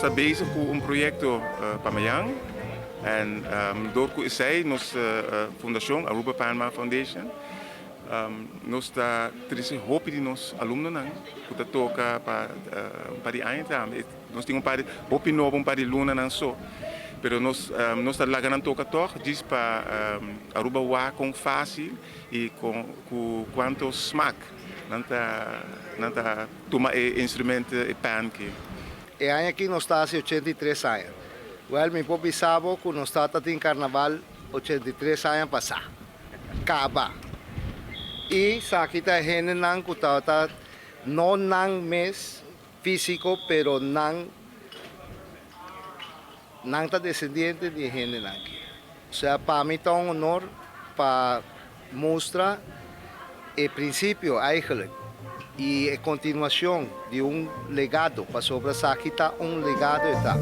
Nos ta bezig ku un proyekto pa mañan en dor ku esei nos fundashon Aruba Panama Foundation nos ta trese hopi di nos alumnonan ku ta toka pa un par di aña tambe. Nos tin un par di hopi nobo un par di lunanan so pero nos nos ta laga nan toka tog djis pa Aruba wak kon fásil i kon ku kuanto smak nan ta nan ta tuma e instrumento e panki. E aña aki nos ta hasi 83 aña. Wèl mi por bisa bo ku nos tata tin karnaval 83 aña pasá. Kaba. I esaki ta e hendenan ku tabata no nan mes Físico pero nan nan ta descendiente di e hendenan aki. Osea pa mi ta un honor pa mustra e principio eigenlijk y e continuacion di un legado pasobra esaki ta un legado e ta.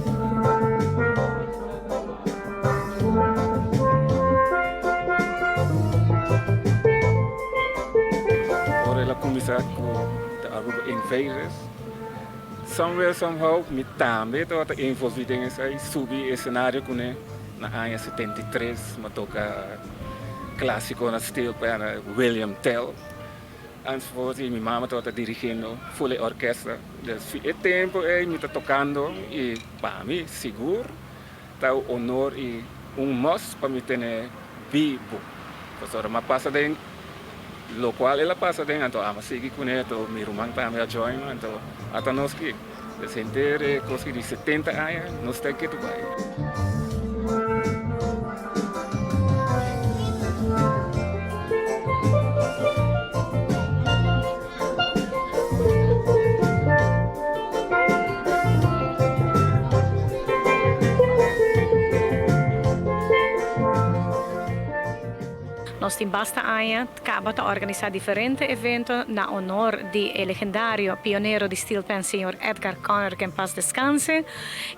Ora el a cuminsa cu The Aruba Invaders, somewhere somehow mi tambe tabata envolvi den esai, subi escenario cune na aña 73, mi a toca clasico na steel pan William Tell enzovoort y mi mama tabata dirigiendo full e orkesta, dus e tempo ey mi ta tocando y pa mi sigur ta un honor y un must pa mi tene bibu, pasobra mi a pasa den locual el a pasa den anto amo a sigui cune anto mi ruman tambe a join anto ata nos ki dus henter e cos ki di 70 aña nos ta aki tu bay. Nos tin basta aña caba ta organisa diferente evento na honor di e legendario pionero di steel pan señor Edgar Connor que en paz descanse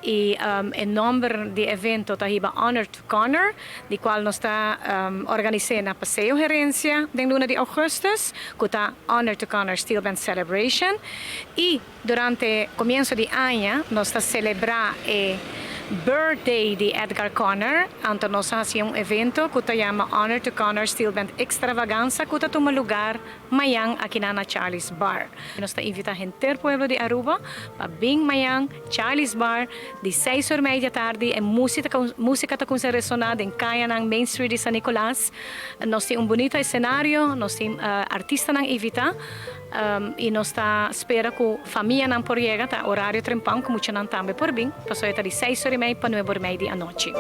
y e nomber di e evento ta hiba Honor to Connor di cual nos ta organise na Paseo Herencia den luna di augustus cu ta Honor to Connor Steel Band Celebration y Durante comienso di aña nos ta celebra e birthday di Edgar Connor, anto nos a haci un evento cu ta yama Honor to Connor Steel Band Extravaganza cu ta tuma lugar mayan akinan na Charlie's Bar. Nos ta invita henter pueblo di Aruba pa bin mayan Charlie's Bar di seis or media tardi e musica ta cuminsa resona den cayanan Main Street di San Nicolas. Nos tin un bunita escenario, nos tin artistanan invita. I nos ta spera ku famianan por yega ta orario trempan ku muchanan tambe por bin, pasobra e ta di seis ora i mei pa nuebe ora i mei di anochi.